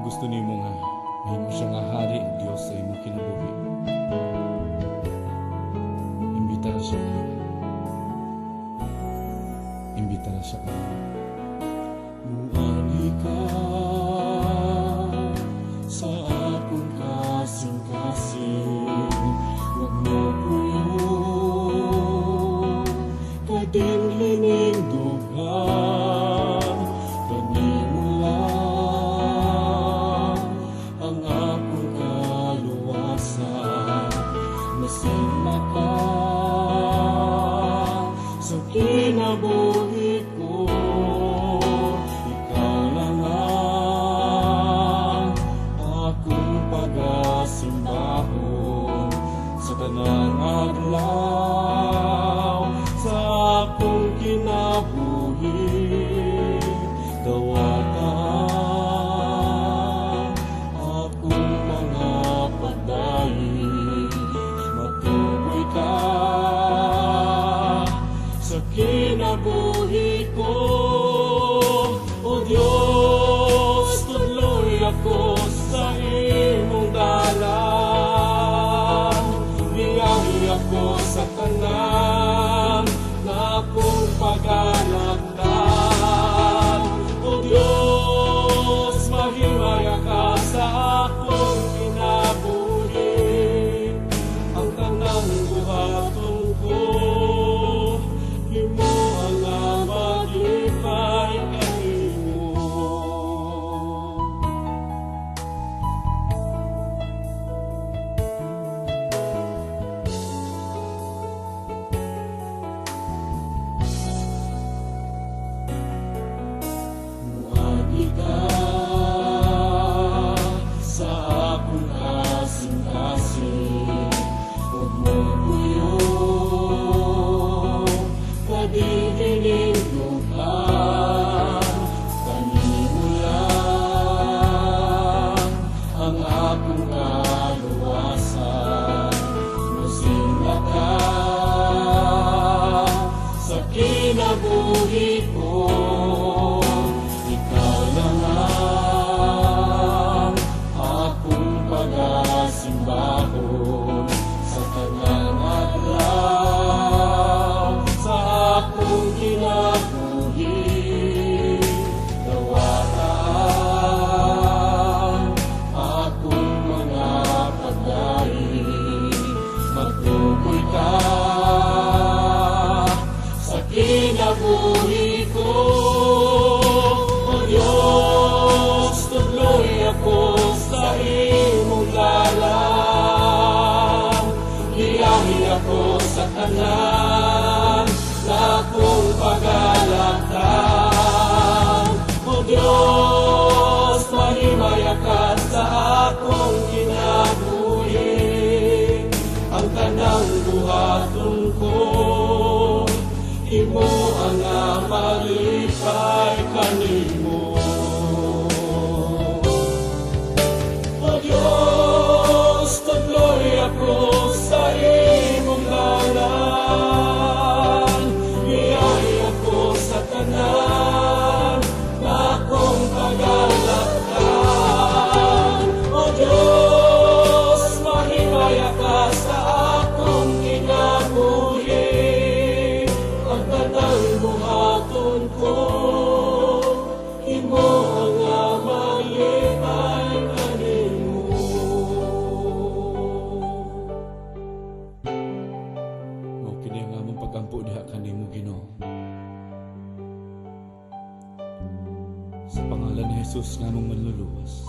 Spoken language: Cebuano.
Kung gusto nimo nga mahimo siya nga hari ang Dios sa imong kinabuhi, imbitara siya kanimo. Imbitara siya kanimo. Muanhi ka sa akong kasing-kasing, wag mo kuyog kay dinhi hinindughan. Kanimo lang ang akong kaluwasan. Masigla ka sa kinabuhi ko. Ikaw lang ang akong pagasimbahon sa tanang adlaw sa akong kinabuhi. Dawata ang akong mga pagdaig. Matuboy ka sa kinabuhi ko. O Diyos, tudloy ako sa imong dalan. Giyahi ako sa tanan na akong pagalaktan. O Diyos, mahimaya ka sa akong kinabuhi. Ang tanang buhaton ko, himoa nga maglipay kanimo. Muagi ka sa akong kasing-kasing. Huwag mo kuyog kay hinindughan. Kanimo lang ang akong kaluwasan. Musimba ka sa kinabuhi ko. Ikaw lang ang akong pagasimbahon sa tanang adlaw sa akong kinabuhi. Dawata ang akong mga pagdaig. Magtuboy ka sa kinabuhi ko. O Diyos, tudloy ako sa imong dalan. Giyahi ako sa tanan na akong pagalaktan. O Diyos, mahimaya ka sa akong kinabuhi. Ang tanang buhaton ko, himoa nga malipay kanimo. O Diyos, tudloy ako sa imong dalan. Giyahi ako sa tanan na akong pagalaktan. O Diyos, mahimaya ka sa akong kinabuhi. Ang tanang buhaton ko, himoa nga malipay kanimo. Mao kini ang among pagampo diha kanimo, Ginoo. Sa pangalan ni Jesus nga among Manluluwas.